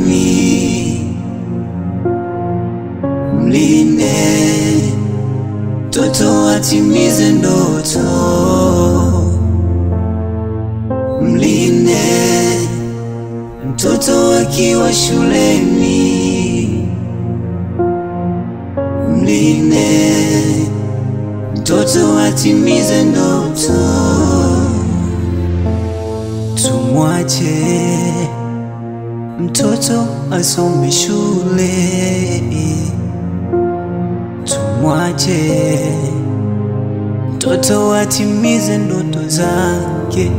nyumbani, mlinde mtoto atimize ndoto, mlinde mtoto akiwa shuleni, mlinde mtoto atimize ndoto. Tumwache mtoto asome shule, tumwache mtoto atimize ndoto zake,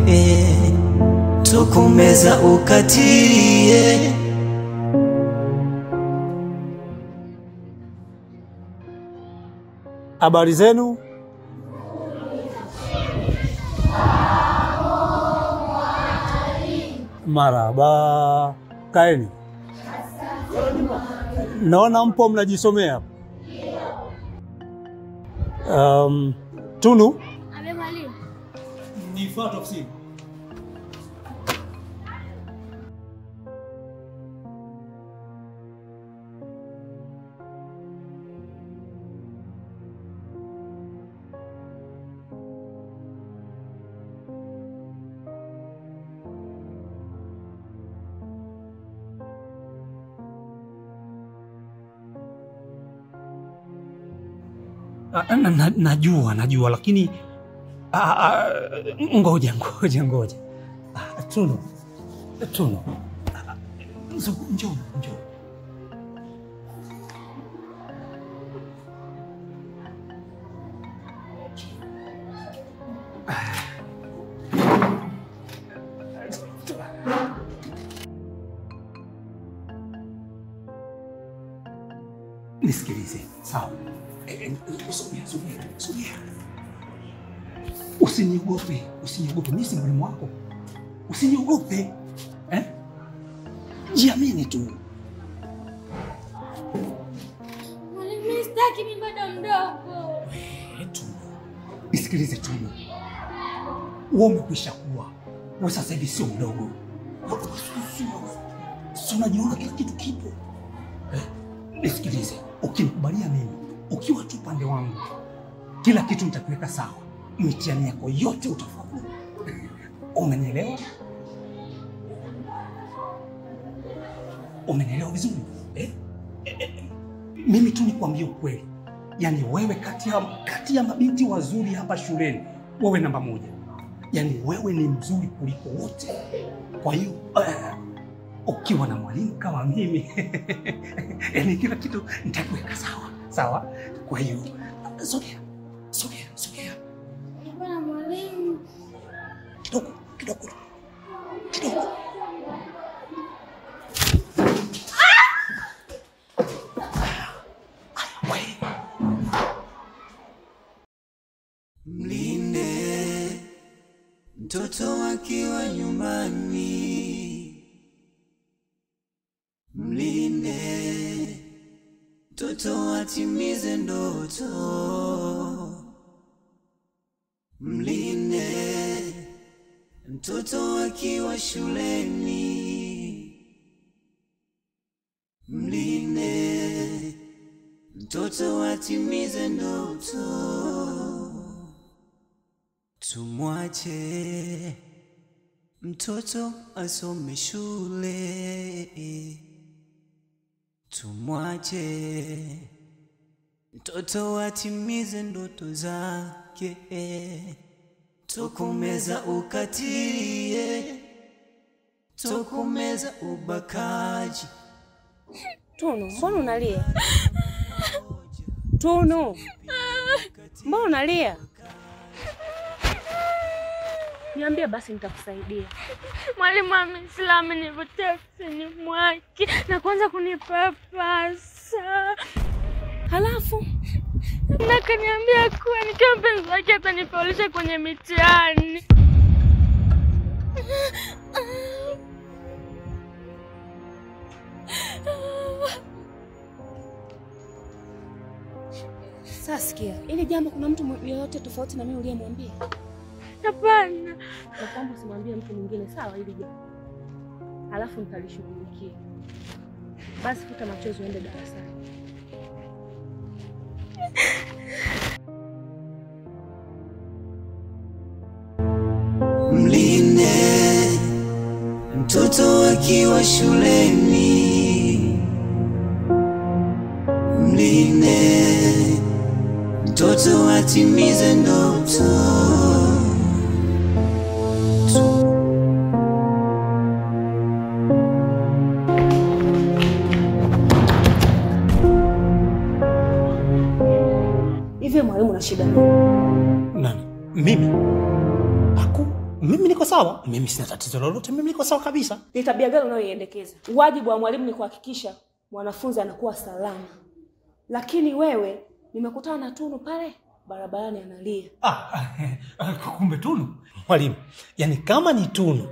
tokomeza ukatili. Habari zenu? Marhaba. Kaeni. Naona mpo mnajisomea. Tunu? Abe mwalimu. Nifuate ofisini. Najua lakini ngoja. Tunu. Njoo. Nisikilize, sawa? Sogea. Usiniogope. Mimi si mwalimu wako. Usiniogope. Eh? Jiamini tu. Mwalimu, mimi sitaki, mimi bado mdogo. Tunu. Nisikilize Tunu. Wewe umekwisha kuwa. Wewe sasa hivi sio mdogo. Si unajiona kila kitu kipo. Eh? Nisikilize. Ukinikubalia mimi, ukiwa tu pande wangu, kila kitu nitakuweka sawa. Mitihani yako yote utafaulu. Umenielewa? Umenielewa vizuri? Eh? Mimi tu nikwambie ukweli. Yaani wewe kati ya mabinti wazuri hapa shuleni, wewe namba 1. Yaani wewe ni mzuri kuliko wote. Kwa hiyo ukiwa na mwalimu kama mimi, yaani kila kitu nitakuweka sawa. Sawa? Kwa hiyo sogea. Bwana mwalimu. Kidogo. Mlinde mtoto akiwa nyumbani, mlinde mtoto atimize ndoto, mlinde mtoto akiwa shuleni, mlinde mtoto atimize ndoto. Tumwache mtoto asome shule, tumwache mtoto atimize ndoto zake, tokomeza ukatili, tokomeza ubakaji. Tunu, mbona unalia? Tunu, mbona unalia? Niambie basi nitakusaidia. Mwalimu amesema amenivutia ofisini mwake na kuanza kunipapasa. Halafu na kaniambia kuwa nikiwa mpenzi wake atanifaulisha kwenye mitihani. Sasa sikia, ili jambo kuna mtu yeyote tofauti na mimi uliyemwambia? Hapana. Naomba usimwambie mtu mwingine, sawa, ili jambo. Halafu nitalishughulikia. Basi futa machozi uende darasani. Mlinde mtoto akiwa shuleni, mlinde mtoto atimize ndoto. Hivi mwalimu na shida nini? Nani? Mimi? Aku, mimi niko sawa. Mimi sina tatizo lolote, mimi niko sawa kabisa. Ni tabia gani unayoiendekeza? Wajibu wa mwalimu ni kuhakikisha mwanafunzi anakuwa salama. Lakini wewe nimekutana na Tunu pale barabarani analia. Kumbe Tunu. Mwalimu, yani kama ni Tunu.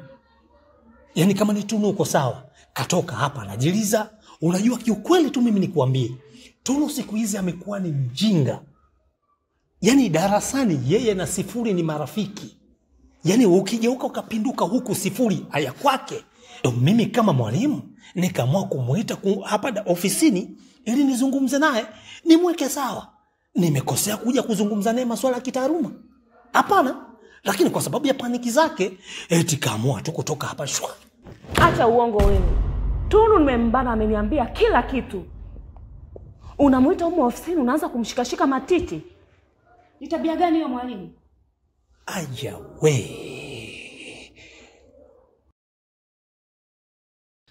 Yani kama ni Tunu uko sawa. Katoka hapa anajiliza. Unajua kiukweli tu mimi nikuambie. Tunu siku hizi amekuwa ni mjinga. Yani darasani yeye na sifuri ni marafiki. Yani ukigeuka ukapinduka huku sifuri haya kwake. Ndio mimi kama mwalimu nikaamua kumuita hapa ofisini ili nizungumze naye, nimweke sawa. Nimekosea kuja kuzungumza naye masuala ya kitaaluma? Hapana. Lakini kwa sababu ya paniki zake eti kaamua tu kutoka hapa shwa. Acha uongo wewe. Tunu nimembana, ameniambia kila kitu. Unamuita huko ofisini unaanza kumshikashika matiti. Ni tabia gani hiyo mwalimu? Aya we.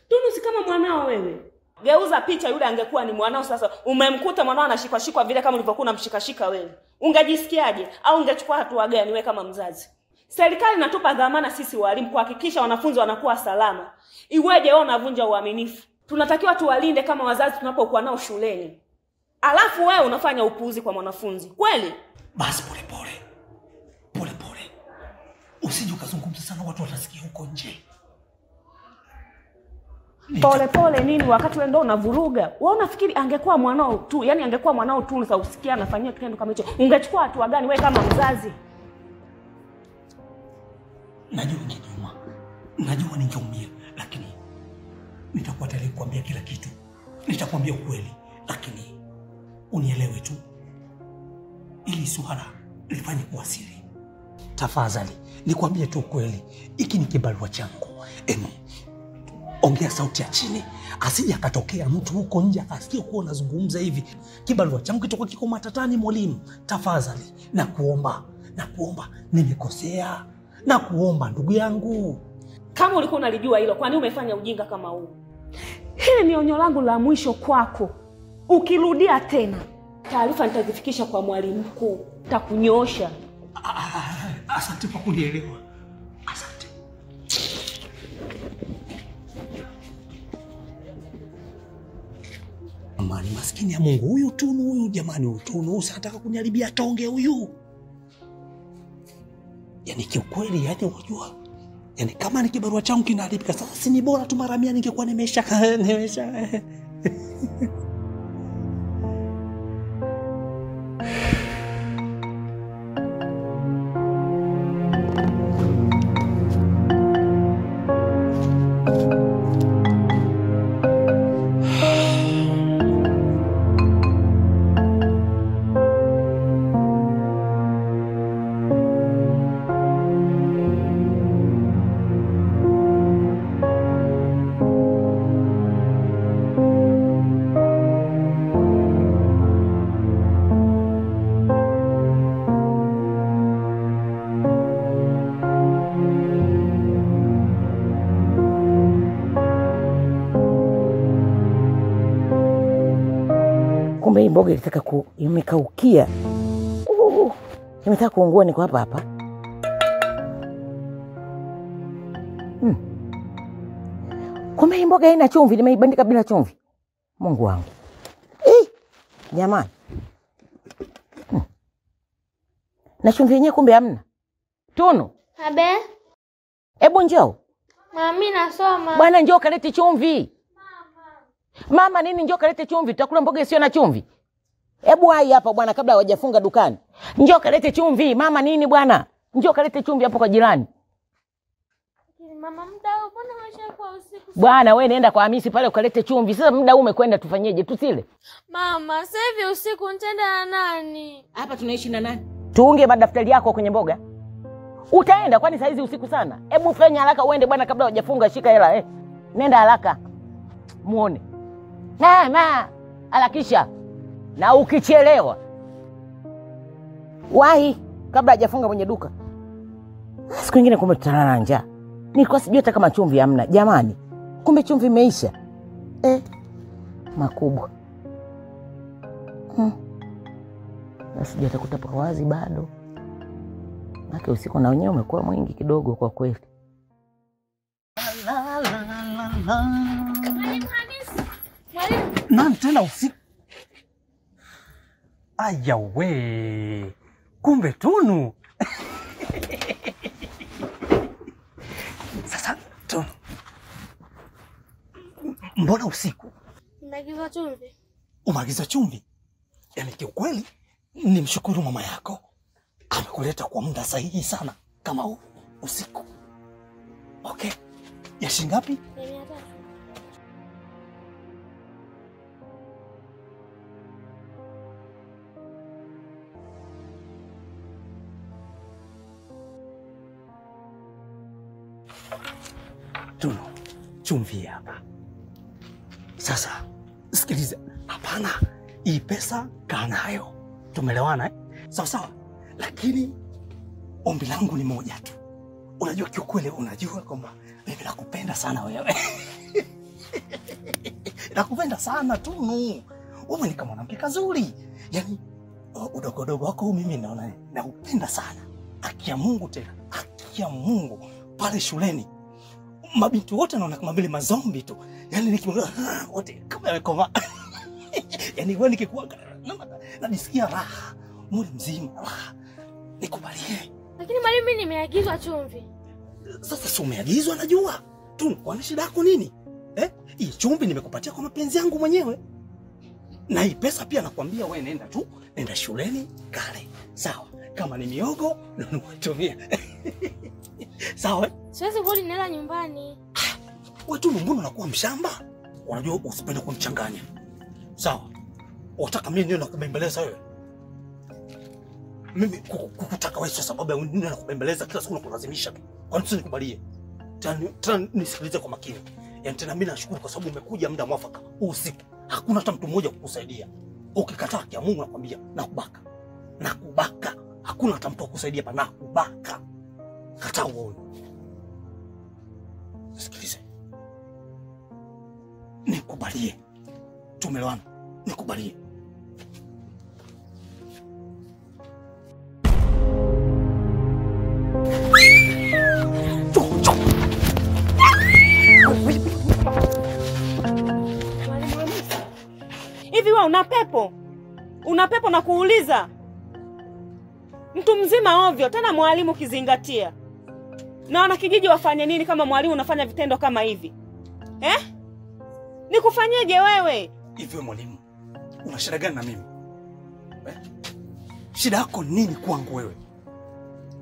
Tunu si kama mwanao wewe. Geuza picha, yule angekuwa ni mwanao sasa. Umemkuta mwanao anashikwa shikwa vile kama ulivyokuwa unamshikashika wewe. Ungejisikiaje au ungechukua hatua gani wewe kama mzazi? Serikali inatupa dhamana sisi walimu kuhakikisha wanafunzi wanakuwa salama. Iweje wewe unavunja uaminifu? Tunatakiwa tuwalinde kama wazazi tunapokuwa nao shuleni. Alafu wewe unafanya upuuzi kwa mwanafunzi. Kweli? Basi pole pole. Pole pole. Usije ukazungumza sana watu watasikia huko nje. Pole pole nini wakati wewe ndio unavuruga? Wewe unafikiri angekuwa mwanao tu, yani angekuwa mwanao tu sasa usikia anafanyia kitendo kama hicho. Ungechukua hatua gani wewe kama mzazi? Najua ningeuma. Najua ningeumia, lakini nitakuwa tayari kukuambia kila kitu. Nitakwambia ukweli, lakini unielewe tu. Ili suala lifanye kuwa siri. Tafadhali, nikwambie tu ukweli. Hiki ni kibarua changu. Ongea sauti ya chini, asije akatokea mtu huko nje akasikia kuwa unazungumza hivi. Kibarua changu kitakuwa kiko matatani mwalimu. Tafadhali, nakuomba, nakuomba, nimekosea. Nakuomba ndugu yangu. Kama ulikuwa unalijua hilo, kwa nini umefanya ujinga kama huu? Hili ni onyo langu la mwisho kwako. Ukirudia tena, taarifa nitazifikisha kwa mwalimu mkuu. Nitakunyoosha. Asante kwa kunielewa. Asante. Amani maskini ya Mungu, huyu Tunu huyu jamani, huyu Tunu anataka kuniharibia tonge huyu. Yani kiukweli, yani unajua, yani kama ni kibarua changu kinaharibika sasa, si ni bora tu mara 100 ningekuwa nimesha. Kumbe hii mboga ilitaka imekaukia. Imetaka kuungua, niko hapa hapa. Kumbe hii mboga haina chumvi, nimeibandika bila chumvi. Mungu wangu. Jamani. Na chumvi yenyewe kumbe hamna. Tunu. Abe. Hebu njoo. Mami nasoma. Bwana njoo kalete chumvi. Mama nini, njoo kalete chumvi, tutakula mboga isiyo na chumvi. Hebu hai hapa bwana kabla hawajafunga dukani. Njoo kalete chumvi, mama nini bwana? Njoo kalete chumvi hapo kwa jirani. Mama, muda huu mbona umeshakuwa usiku? Bwana wewe nenda kwa Hamisi pale ukalete chumvi. Sasa muda huu umekwenda, tufanyeje? Tusile? Mama, sasa hivi usiku nitaenda na nani? Hapa tunaishi na nani? Tuunge madaftari yako kwenye mboga. Utaenda kwani saa hizi usiku sana? Hebu fanya haraka uende bwana kabla hujafunga, shika hela eh. Nenda haraka. Muone. Mama, harakisha. Na ukichelewa wahi kabla hajafunga mwenye duka. Siku nyingine kumbe tutalala njaa. Nilikuwa sijui hata kama chumvi hamna. Jamani, kumbe chumvi imeisha. Makubwa. Sijui atakuta pa wazi bado. Maana usiku na wenyewe umekuwa mwingi kidogo kwa kweli. Mwalimu Hamisi. Mwalimu. Nani tena usiku? Aya we. Kumbe Tunu. Sasa Tunu, mbona usiku? Nimeagiza chumvi. Umeagiza chumvi? Yaani kiukweli nimshukuru mama yako. Amekuleta kwa muda sahihi sana kama huu usiku. Okay. Ya shilingi ngapi? Ya 300. Tunu, chumvi hapa. Sasa sikiliza, hapana, hii pesa kaa nayo. Tumelewana eh? Sawa sawa. Lakini ombi langu ni moja tu. Unajua kiukweli, unajua kwamba mimi nakupenda sana wewe. Nakupenda sana Tunu. Wewe ni kama mwanamke kazuri. Yaani udogodogo wako mimi naona nakupenda sana. Haki ya Mungu tena. Haki ya Mungu pale shuleni. Mabinti wote naona kama vile mazombi tu. Yaani nikimwona wote kama wamekoma. Yaani wewe nikikuwa najisikia raha mwili mzima, raha. Nikubalie. Lakini mwalimu, mimi nimeagizwa chumvi. Sasa si umeagizwa, najua. Tunu, kwani shida yako nini? Hii chumvi nimekupatia kwa mapenzi yangu mwenyewe. Na hii pesa pia nakwambia wewe nenda tu, nenda shuleni kale. Sawa. Kama ni miogo nunua tumia. Sawa? Siwezi kurudi nela nyumbani. Wewe tu mbona unakuwa mshamba? Unajua usipende kumchanganya. Sawa. Unataka mimi niwe nakubembeleza wewe? Mimi kukutaka wewe sio sababu ya nini nakubembeleza kila siku nakulazimisha tu. Kwa nini usinikubalie? Tena nisikilize kwa makini. Yaani tena mimi nashukuru kwa sababu umekuja muda mwafaka. Usiku. Hakuna hata mtu mmoja kukusaidia. Ukikataa kia Mungu nakwambia nakubaka. Nakubaka. Hakuna hata mtu kukusaidia hapa, nakubaka. Kataa uone. Nisikilize. Nikubalie. Tumelewana. Nikubalie. Hivi wewe una pepo? Una pepo na kuuliza? Mtu mzima ovyo, tena mwalimu kizingatia. Na wanakijiji wafanye nini kama mwalimu unafanya vitendo kama hivi? Nikufanyeje wewe? Hivi mwalimu, una shida gani na mimi? Shida yako nini kwangu wewe?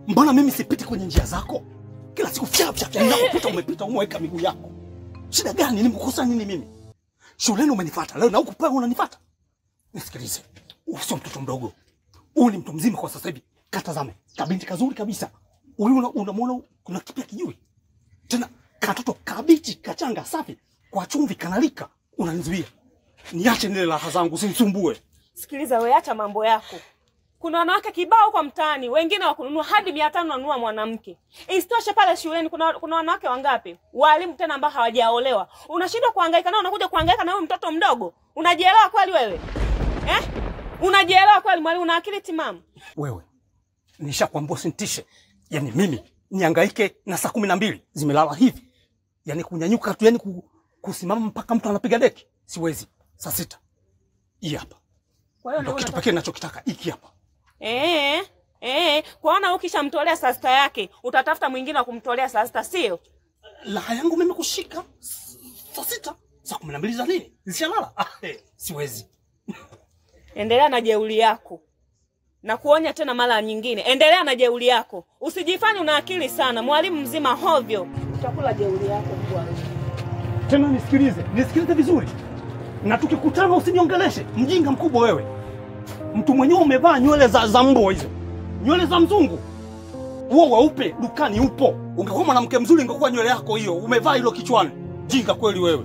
Mbona mimi sipiti kwenye njia zako? Kila siku fya fya fya ninakopita umepita umeweka miguu yako. Shida gani? Nimekukosa nini mimi? Shuleni umenifuata, leo na huku pale unanifuata. Nisikilize. Sio mtoto mdogo. Huyu ni mtu mzima kwa sasa hivi. Katazame, kabinti kazuri kabisa. Huyu unamuona kuna kipya kijui. Tena katoto kabichi, kachanga safi, kwa chumvi kanalika, unanizuia. Niache nile raha zangu, usinisumbue. Sikiliza wewe, acha mambo yako. Kuna wanawake kibao kwa mtaani, wengine wa kununua hadi 500 wanunua mwanamke. Isitoshe pale shuleni kuna wanawake wangapi? Walimu tena ambao hawajaolewa. Unashindwa kuhangaika nao, unakuja kuhangaika na huyu mtoto mdogo. Unajielewa kweli wewe? Unajielewa kweli mwalimu, una akili timamu? Wewe, nishakwambia usinitishe. Yaani mimi nihangaike na saa 12 zimelala hivi. Yaani kunyanyuka tu, yaani kusimama mpaka mtu anapiga deki. Siwezi. Saa 6. Hii hapa. Kwa hiyo ndio kitu pekee ninachokitaka hiki hapa. Kwaona ukishamtolea saa 6 yake, utatafuta mwingine wa kumtolea saa 6, sio? Raha yangu mimi kushika saa 6, saa 12 za nini? Zishalala. Siwezi. Endelea na jeuli yako. Na kuonya tena mara nyingine. Endelea na jeuli yako. Usijifanye una akili sana. Mwalimu mzima hovyo. Utakula jeuri yako bwana. Tena nisikilize, nisikilize vizuri. Na tukikutana usiniongeleshe, mjinga mkubwa wewe. Mtu mwenyewe umevaa nywele za mbwa hizo. Nywele za mzungu. Huo weupe dukani upo. Ungekuwa mwanamke mzuri ungekuwa nywele yako hiyo, umevaa hilo kichwani. Jinga kweli wewe.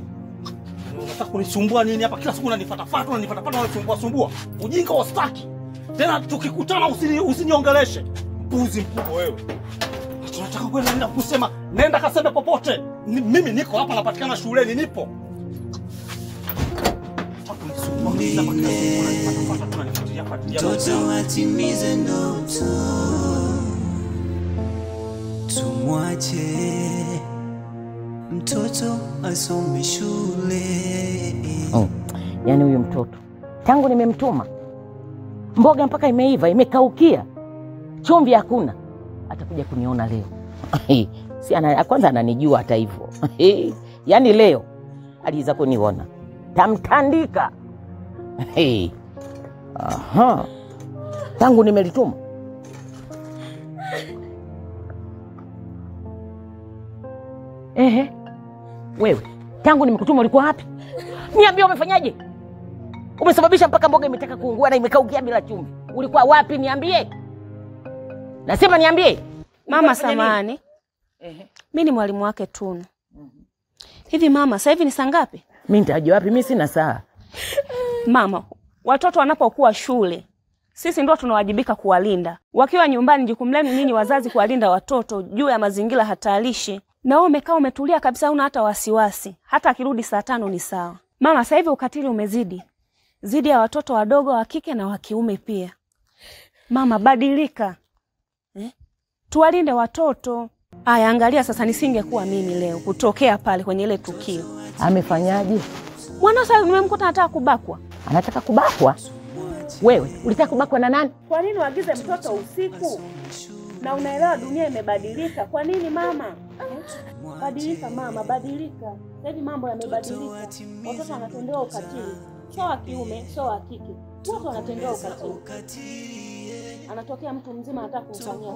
Unataka kunisumbua nini hapa? Kila siku unanifuatafuata, unanifuatafuata, unanisumbua sumbua. Ujinga wasitaki. Tena tukikutana usiniongeleshe. Mpuzi mkubwa wewe. Tunataka kwenda nenda kusema, nenda kaseme popote. Mimi niko hapa napatikana shuleni nipo. Mtoto atimize ndoto, tumwache mtoto asome shule. Yaani huyu mtoto tangu nimemtuma mboga mpaka imeiva, imekaukia, chumvi hakuna, atakuja kuniona leo. Si kwanza ananijua hata hivyo. Yaani leo aliweza kuniona, tamtandika. Aha. Tangu nimelituma. Ehe. Wewe, tangu nimekutuma ulikuwa wapi? Niambie umefanyaje? Umesababisha mpaka mboga imetaka kuungua na imekaukia bila chumvi. Ulikuwa wapi niambie? Nasema niambie. Mama samahani. Mimi ni mwalimu wake Tunu. Hivi mama, sasa hivi ni saa ngapi? Mimi nitajua wapi? Mimi sina saa. Mama, watoto wanapokuwa shule, sisi ndio tunawajibika kuwalinda. Wakiwa nyumbani, jukumu lenu nyinyi wazazi kuwalinda watoto juu ya mazingira hatarishi. Na wewe umekaa umetulia kabisa, huna hata wasiwasi. Hata akirudi saa 5 ni sawa. Mama, sasa hivi ukatili umezidi. Zidi ya watoto wadogo wa kike na wa kiume pia. Mama, badilika. Tuwalinde watoto. Aya, angalia sasa, nisingekuwa mimi leo kutokea pale kwenye ile tukio. Amefanyaje? Mwana sasa nimemkuta anataka kubakwa. Anataka kubakwa? Wewe ulitaka kubakwa na nani? Kwa nini uagize mtoto usiku? Na unaelewa dunia imebadilika. Kwa nini mama? Badilika mama, badilika. Sasa hivi mambo yamebadilika. Watoto wanatendewa ukatili. Sio wa kiume, sio wa kike. Wote wanatendewa ukatili. Anatokea mtu mzima anataka kumfanyia.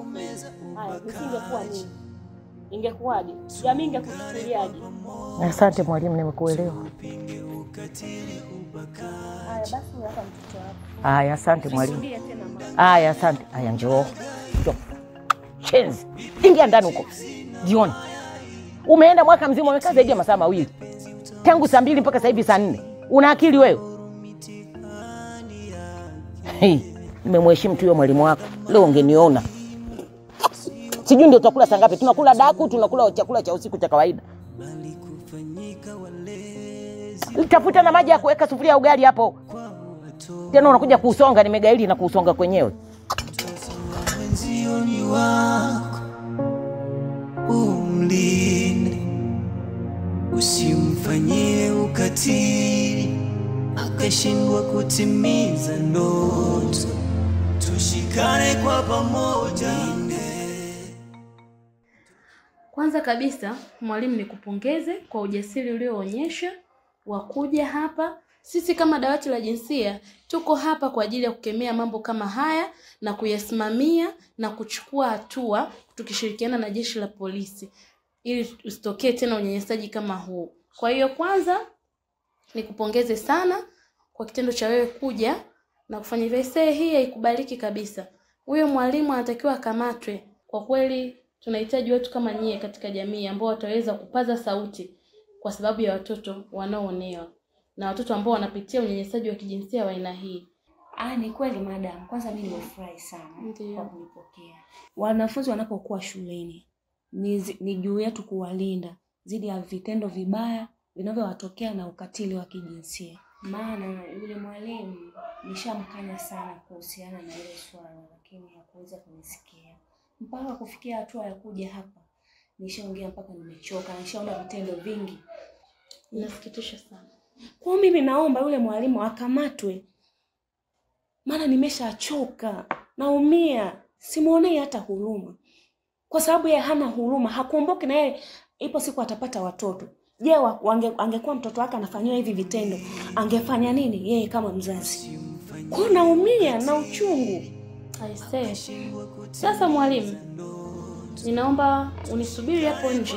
Haya, nisingekuwa mimi. Ingekuwaje? Jamii ingekuchukuliaje? Asante mwalimu, nimekuelewa. Haya basi, hapa mtoto wako. Haya, asante mwalimu. Haya, asante. Haya, njoo. Njoo. Chenzi. Ingia ndani huko. Jioni. Umeenda mwaka mzima umekaa zaidi ya masaa mawili. Tangu saa 2 mpaka sasa hivi saa 4. Una akili wewe? Hey, nimemheshimu tu yule mwalimu wako. Leo ungeniona. Sijui ndio tutakula saa ngapi? Tunakula daku, tunakula chakula cha usiku cha kawaida. Tafuta na maji ya kuweka sufuria ugali hapo. Tena unakuja kuusonga, nimegaili na kuusonga kwenyewe. Umlinde, usimfanyie ukatili akashindwa kutimiza ndoto. Tushikane kwa pamoja. Kwanza kabisa mwalimu, nikupongeze kwa ujasiri ulioonyesha wa kuja hapa. Sisi kama dawati la jinsia tuko hapa kwa ajili ya kukemea mambo kama haya na kuyasimamia na kuchukua hatua tukishirikiana na jeshi la polisi ili usitokee tena unyanyasaji kama huu. Kwa hiyo kwanza nikupongeze sana kwa kitendo cha wewe kuja na kufanya hivyo. Hii haikubaliki kabisa. Huyo mwalimu anatakiwa akamatwe. Kwa kweli tunahitaji watu kama nyie katika jamii ambao wataweza kupaza sauti kwa sababu ya watoto wanaoonewa na watoto ambao wanapitia unyanyasaji wa kijinsia wa aina hii. Ni kweli madam. Kwanza mimi nimefurahi sana kwa kunipokea. Wanafunzi wanapokuwa shuleni ni juu yetu kuwalinda dhidi ya vitendo vibaya vinavyowatokea na ukatili wa kijinsia. Maana yule mwalimu nishamkanya sana kuhusiana na ile swala, lakini hakuweza kunisikia. Mpaka kufikia hatua ya kuja hapa nishaongea mpaka nimechoka, nishaona vitendo vingi. Inasikitisha sana. Kwa mimi naomba yule mwalimu akamatwe. Maana nimeshachoka, naumia, simuonei hata huruma. Kwa sababu yeye hana huruma, hakumbuki na yeye ipo siku atapata watoto. Je, angekuwa mtoto wake anafanywa hivi vitendo, angefanya nini yeye kama mzazi? Kwa naumia na uchungu. Aisee. Sasa mwalimu, Ninaomba unisubiri hapo nje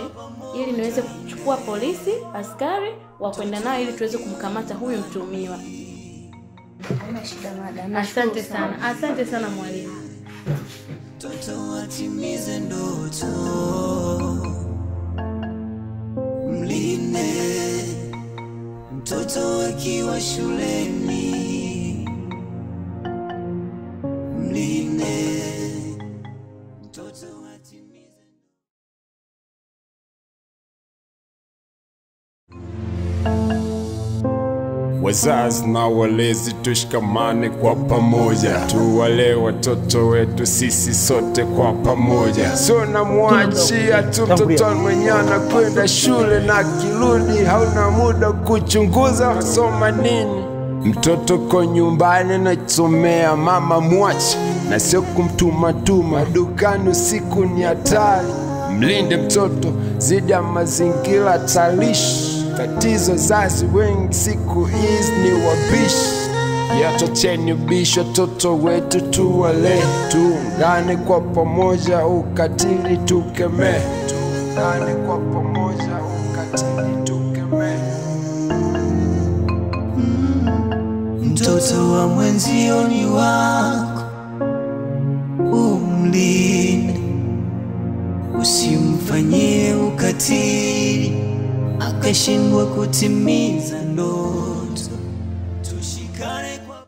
ili niweze kuchukua polisi, askari wa kwenda nayo ili tuweze kumkamata huyu mtuhumiwa. Haina shida madam. Asante sana. Asante sana mwalimu. Mtoto atimize ndoto, mlinde mtoto akiwa shuleni, mlinde mtoto atimize. Wazazi na walezi tushikamane kwa pamoja, tuwalee watoto wetu sisi sote kwa pamoja. Sio na mwachia tu mtoto mwenyewe anakwenda shule na kirudi hauna muda kuchunguza soma nini. Mtoto ko nyumbani anasomea, mama mwache na sio kumtumatuma dukani usiku ni hatari. Mlinde mtoto zidi ya mazingira hatarishi. Tatizo zazi wengi siku hizi ni wabishi. Yatocheni ubishi watoto wetu tuwale, tuungane kwa pamoja ukatili tukemee. Tuungane kwa pamoja ukatili tukemee. Mtoto wa mwenzio ni wako, umlinde, usimfanyie ukatili akashindwa kutimiza ndoto.